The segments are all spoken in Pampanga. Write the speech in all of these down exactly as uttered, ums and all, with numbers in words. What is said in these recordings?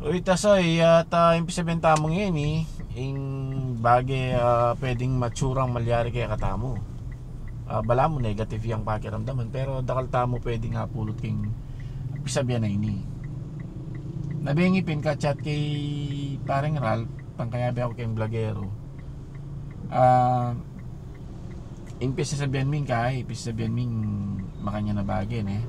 Uy, tasoy, at, ah, ing pisabian tamu ngeni, ing bage, ah, pwedeng matsurang malyari kekatamu. Ah, balamu negative yang pakiramdaman, pero dakal tamu pwedeng apulut king pisabian a ini. Nabengi pin ka-chat kay Pareng Ralph, tang kayabe ku keng blogero. Ah, ing pisasabian mi ing kai, pisasabian mi ing makanyan a bage, ne?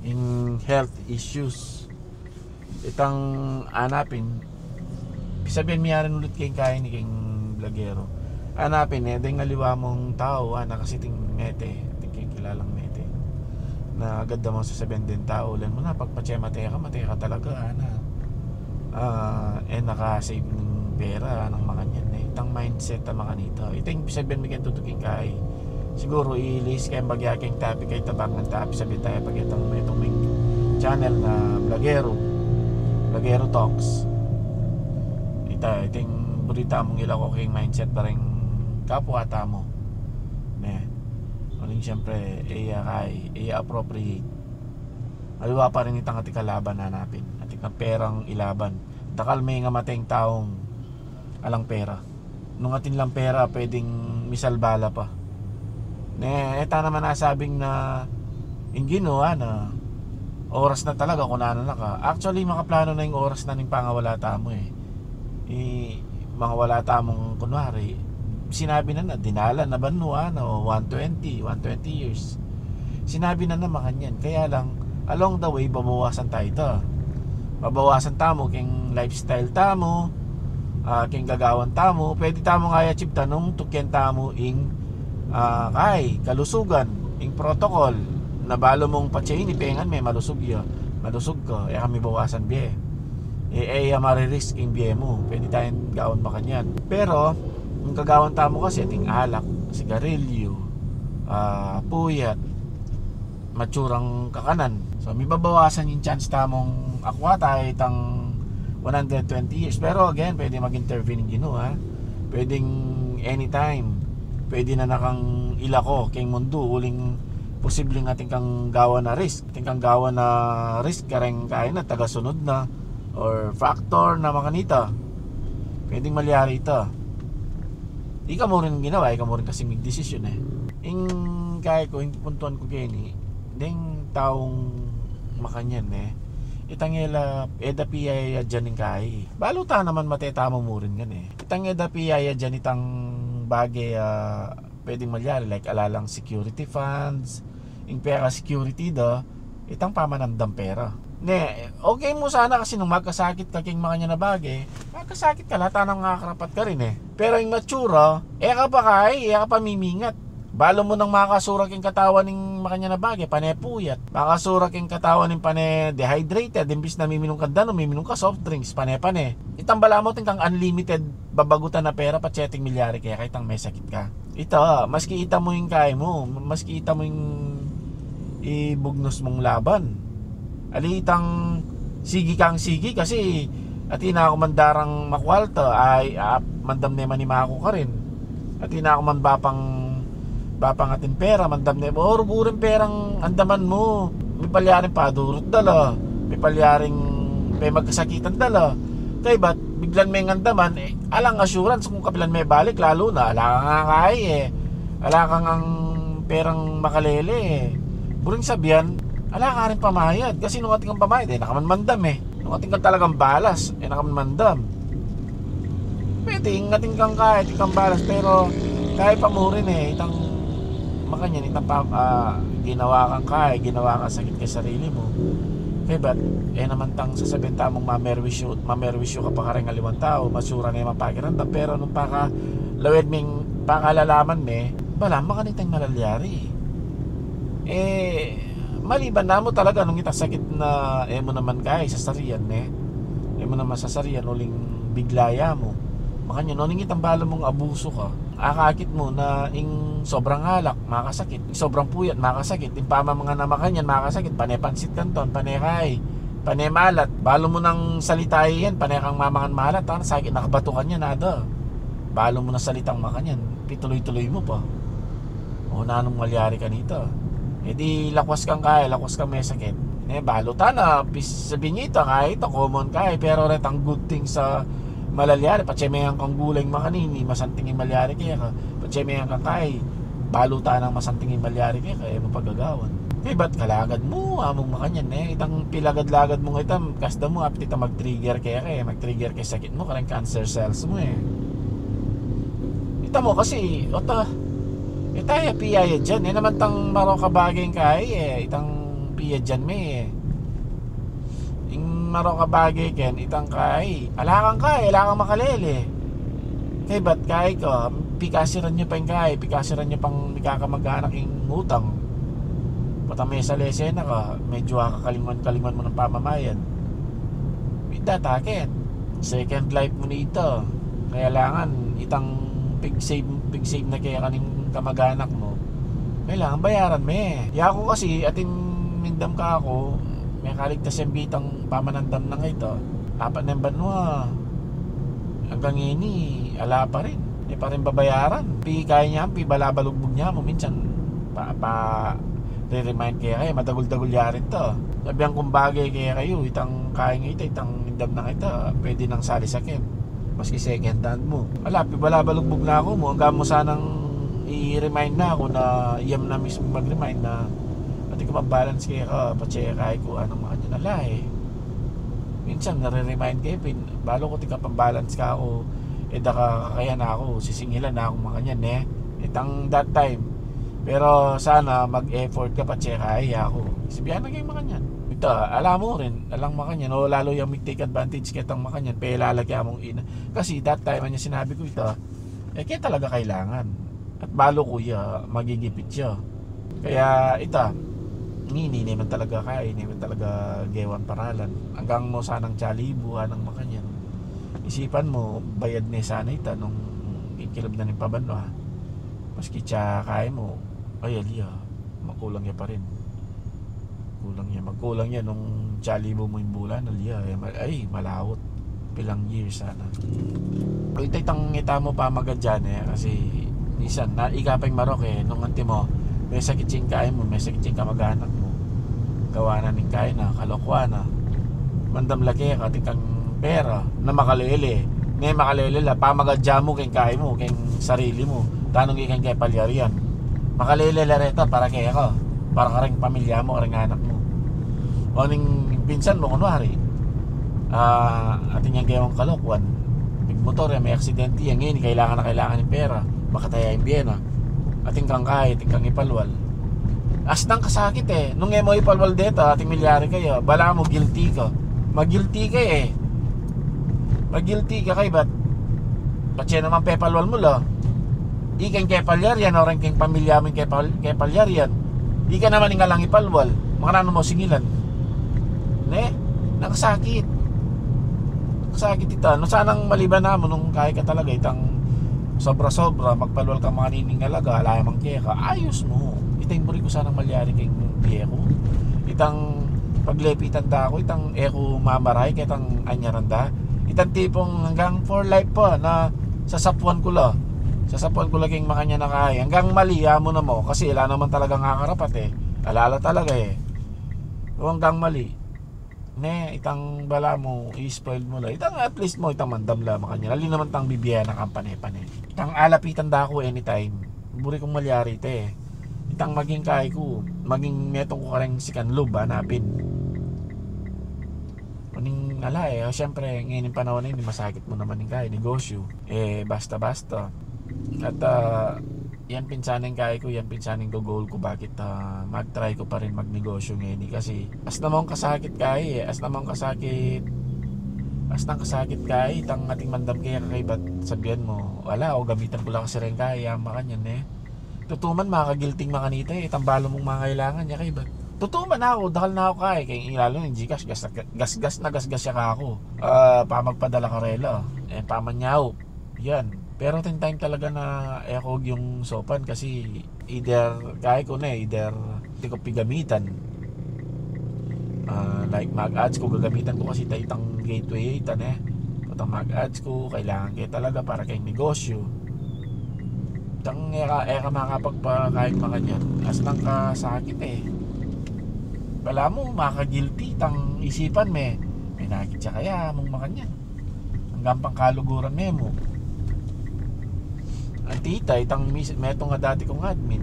Ing health issues. Itang ana pin, pisabian mi arin ulit keng kai ni keng blogero. Ana pin, e, deng aliwa mung tau, ana, kasi ting mete, ting kikilalang mete. Na agad da mang sasabian deng tau, uling mu na, pagpatse mate ka, mate ka talaga, ana. Ah, e, naka-save ning pera, nang makanyan, e. Itang mindset a makanita. Ita ing pisabian mi keng tutuking kai. Siguru ilis keng bagya keng topic a ita, bang ngan ta pisabian taya pag itang metung ming channel na blogero, Blogero Talks. Ita, ita ing buri tamung ilako keng mindset da ring kapwa tamu, ne? Uling siyempre, e ya kai, e ya appropriate. Aliwa pa rin itang ating kalaban, ana pin. Atin kang perang ilaban. Dakal me ing amateng taung alang pera. Nung atin lang pera, pwedeng misalba la pa. Ne, e ta naman asabing na ing Ginu, ana, oras na talaga kung nanu na ka. Actually, makaplano na ing oras na ning pangawala tamu, e. I, mangawala tamung kunwari, sinabi na na, dinalan na banua, no, one twenty, one twenty years. Sinabi na na makanyan. Kaya lang, along the way, babawasan tayu ita. Babawasan tamu keng lifestyle tamu, ah, keng gagawan tamu. Pwede tamu nga ya achieve ta nung tukyan tamu ing, ah, kai, kalusugan, ing protocol, na balu mung patse ini, pengan me, malusug ya, malusug ka, e ka mibawasan bie. E, e ya maririsk ing bie mu. Pwede tayang gawan makanyan. Pero, ing gagawan tamu kasi, ating alak, sigarilyo, ah, puyat, matsurang kakanan. So, mibabawasan ing chance tamung akwa tayu itang one hundred twenty years. Pero again, pwede mag-intervene ing Ginu, ha. Pwedeng anytime. Pwede na na kang ilako keng mundu, uling posibleng atin kang gawan a risk. Atin kang gawan a risk kareng kai na, tagasunod na, or factor na makanita. Pwedeng malyari ita. Ika mu rin ginawa, ika mu rin kasi migdesisyon, e. Ing kai ku, ing puntuan ku keni, deng taung makanyan, e. Itang e la, e da piyayadyan ing kai. Balu ta naman mate tamu mu rin ngan, e. Itang e da piyayadyan itang bage, ah, pwedeng malyari, like, ala lang security funds, ing pera security da, itang pamanamdam pera. Ne, okay mu sana kasi nung magkasakit ka keng makanyan a bage, magkasakit ka, ala ta nang makakarapat karin, e. Pero ing matsura, e ka pa kai, e ka pa mimingat. Balu mu nang makasura keng katawan ning makanyan a bage, pane puyat. Makasura keng katawan ning pane dehydrated, imbis na miminum kang danum, miminum ka soft drinks, pane-pane. Itang balamu atin kang unlimited babagutan a pera, patse ating milyari keka itang mesakit ka. Ita, maski ita mu ing kai mu, maski ita mu ing ibugnos mung laban. Ali itang sigi kang sigi kasi atin na ku man darang makwalta, ay, ah, mandam ne man imaku karin. Atin na ku man bapang, bapang atin pera, mandam ne, o, buring perang andaman mu, mipalyaring padurut da la, mipalyaring pemagkasakitan da la. Kaybat, biglan meng andaman, e, alang assurance kung kapilan mebalik, lalu na ala ka ngan kai, e. Ala ka ngang perang makalele, e. Buring sabian, ala ka ring pamayad. Kasi nung atin kang pamayad, e, e na ka man mandam, e. Nung atin kang talagang balas, e na ka man mandam. Pwede, ing atin kang kai, atin kang balas, pero kai pa mu rin, e, itang makanyan, itang pa, ah, ginawa kang kai, ginawa kang sakit keng sarili mu. Kaybat, e naman tang sasabian tamung mamerwisyu, mamerwisyu ka pa kareng aliwang tau, matsura ne mapakiramdam, pero nung pakalawed meng, pakalalaman me, balamu makanitang malalyari. E, maliban na mu talaga nung itang sakit na e mu naman kai sasarian, e. E mu naman sasarian uling bigla ya mu. Makanyan, uling itang balu mung abusu ka. Akakit mu na ing sobrang alak, makasakit. Ing sobrang puyat, makasakit. Ing pamamangan a makanyan, makasakit. Pane pansit kanton, pane kai, pane malat. Balu mu nang salita yan, pane kang mamangan malat, ha? Sakit na kabatukan yan, ada. Balu mu nang salitang makanyan, pituloy-tuloy mu pa. O, nanung malyari kanita? E di lakwas kang kai, lakwas kang mesakit. Eh, balu ta na, pis-, sabi nita, kaya ita, common kaya, pero retang good thing sa malalyari, patse me kang gulay makanini, masanting ing malyari keka, patse me kang kaya, balu ta nang masanting ing malyari keka, e mu pagagawan. Kaybat kalagad mu, among makanyan, e, itang pilagad-lagad mu ngeta, kasda mu, apti ita mag-trigger keka, e, mag-trigger keng sakit mu, kareng cancer cells mu, e. Ita mu kasi, ota, ita ya piyayad yan, e, naman itang marok a bagay kaya, e, itang piyayad yan me, e. Ing marok a bagay ken, itang kaya, ala kang kaya, ala kang makalele. Kaybat kaya ka, pikasiran yu pa ing kaya, pikasiran yu pang mikakamag-anak ing utang. Pota me sa lesena ka, medyo akakalinguan-kalinguan mu nang pamamayad. Ita ta ken, second life mu nita. Kailangan itang pig-save, pig-save na kaya kaning kamag-anak mu, kailangan bayaran me. Yaku kasi, atin mindam kaku, mekaligtas yang bitang pamanandam na ngeta. Apat na yang banua. Anggang ini, ala pa rin. E pa rin babayaran. Pi kaya niya, pi balabalugbug niya mu minsan. Pa, pa, re-remind kaya kayu, madagul-dagul ya rin ta. Sabian kung bagay kaya kayu, itang kaya ngeta, itang mindam na ngeta, pwede nang sali sa kem. Maski second hand mu. Ala, pi balabalugbug na ku mu, anggang mu sanang i-remind na ku na, iyam na mismu mag-remind na, atin ka pa balance keka, patse kaya ku, anong makanyan, ala, e. Minsan, nare-remind ke, pin-, balu ku atin ka pa balance kaku, e, da ka kakayan na ku, sisingilan na ku makanyan, e. Itang that time. Pero sana mag-effort ka patse kaya ku. Sabian na keng makanyan. Ita, ala mu rin, alang makanyan, o lalu yang mig-take advantage ketang makanyan, pelalaki among ina. Kasi that time, anya sinabi ku ita, e, kaya talaga kailangan. At balu ku ya, magigipit ya. Kaya ita, ngini, ne man talaga kaya, ne man talaga gewan paralan. Anggang mu sanang tsa libu, anang makanyan. Isipan mu, bayad ne sana ita nung kikilab na ning pabanua. Maski tsa kaya mu, ay, ali ya, makulang ya pa rin. Kulang ya, magkulang ya nung tsa libu mu ing bulan, ali ya, e, ma-, ay, malawut. Pilang years sana. O, ita itang ita mu pamagadya ne, kasi minsan, na, ika pa ing marok, e, nung antimo, mesakit ya ing kaya mu, mesakit ya ing kamag-anak mu. Gawa na ning kaya na, kalokuan na. Mandam la keka, atin kang pera, na makalele. Ne, makalele la, pamagadya mu keng kaya mu, keng sarili mu. Tanung ikang kepalyarian. Makalele la reta para keka, para kareng pamilya mu, kareng anak mu. O ning pinsan mu, kunwari, a, atin yang gewang kalokuan, migmotor ya, me-aksidente ya, ngeni, kailangan na kailangan ing pera, makataya ing bie na. Atin kang kaya, atin kang ipalwal. Asnang kasakit, e. Nung e mu ipalwal deta, atin milyari kaya, balamu guilty ka. Mag-guilty ka, e. Mag-guilty ka, kaybat patse naman pepalwal mu la. Ikeng kepalyarian, o reng keng pamilya mu ing kepal-, kepalyarian. Ika naman ing alang ipalwal. Makananu mu singilan? Ne? Nakasakit. Nakasakit ita. Nung sanang maliban na mu, nung kaya ka talaga, itang sobra-sobra, magpalwal ka makanini ing alaga, ala ya mang keka, ayus mu. Ita ing buri ku sanang malyari keng bie ku. Itang paglepitan da ku, itang e ku mamaray ketang anyaran da. Itang tipung anggang for life pa na sasapuan ku la. Sasapuan ku la keng makanyan a kaya. Anggang mali, amu na mu. Kasi ala naman talagang akarapat, e. Ala la talaga, e. O anggang mali. Ne, itang balamu, i-spoil mu la. Itang at least mu, itang mandam la makanyan. Ali naman itang bibie na kampane-pane. Itang alapitan da ku anytime. Buri kung malyari ita, e. Itang maging kaya ku, maging metung ku kareng second love, hanapin. Uling ala, e, o, siyempre, ngeni ing panaun a ini, masakit mu naman ing kaya, negosyo. E, basta-basta. At, a, yan pin sana ing kaya ku, yan pin sana ing goal ku, bakit, a, mag-try ku pa rin magnegosyo ngeni. Kasi, asna mung kasakit kaya, e, asna mung kasakit, asna kasakit kaya, itang atin mandam kaya, kaybat sabian mu, ala, o, gamitan ku la kasi reng kaya, makanyan, e. Tutu man, makagilting makanita, e. Itang balu mung mangailangan ya, kaybat. Tutu man, aku, dakal na aku kaya, kaya lalu ning GCash, gas, gas, gas na gas, gas ya kaku. A, pamagpadala karela, e, pamanyaup. Yan. Pero atin time talaga na e ku agyang saupan kasi either, kaya ku na, e, either atin kung pigamitan. A, like, mag-ads ku, gagamitan ku kasi ita itang gateway, ita ne. Itang mag-ads ku, kailangan ke talaga para keng negosyo. Itang e ka, e ka makapagpakain makanyan. Asnang kasakit, e. Balamu maka-guilty, tang isipan me, "Pinakit ya kaya mung makanyan?" Anggang pangkaluguran me mu. Anti ita, itang mis-, metung a dati kung admin,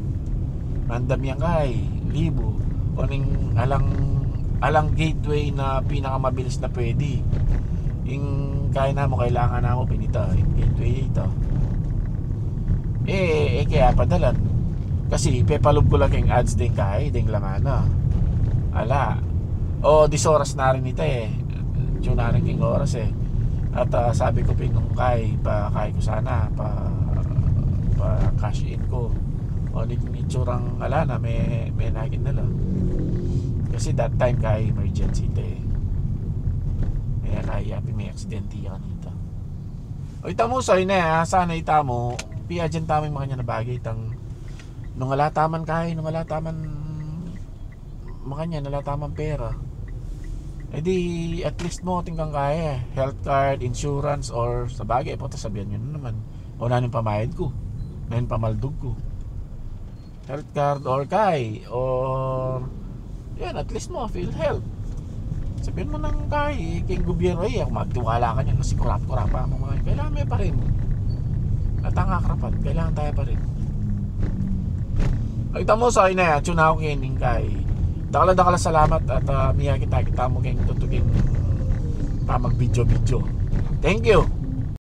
mandam yang kay libu, o ning alang, alang gateway na pinakamabilis na pwede. Ing kay namu, kailangan namu pin ita, ing gateway ita. E, e kaya padalan. Kasi pepalub ku la keng ads deng kay, deng lamana. Ala. O, dis oras na rin ita e. Tune na rin keng oras e. At, ah, sabi ku pin nung kay, pa kay ku sana, pa, pa cash in ku. O, ni, ni tsurang ala na, me, me nakin na la. Kasi that time kay emergency ita e. Kaya kay, api me aksidente kanita. O, ita mu, so, ine, ha, sana ita mu, piajan tamu ing makanyan a bagay, itang, nung ala taman kay, nung ala taman makanyan, ala taman pera. E di, at least mu, tingkang kay, health card, insurance, or sa bagay, puta, sabian yu na naman. O, nanu ing pamayad ku? Nanu ing pamaldug ku? Health card or kay, or, yan, at least mu, PhilHealth. Sabian mu nang kay, keng gobyerno, e, aku magtiwala kanyan kasi kurap-kurap pa mu mga, kailangan me pa rin. At ang akarapat, kailangan taya pa rin. Ay, ita mu, so, ine, tune na ku keni kay. Dakal a dakal a salamat at, ah, miyakit-kita mu keng tutuking pamag-video-video. Thank you.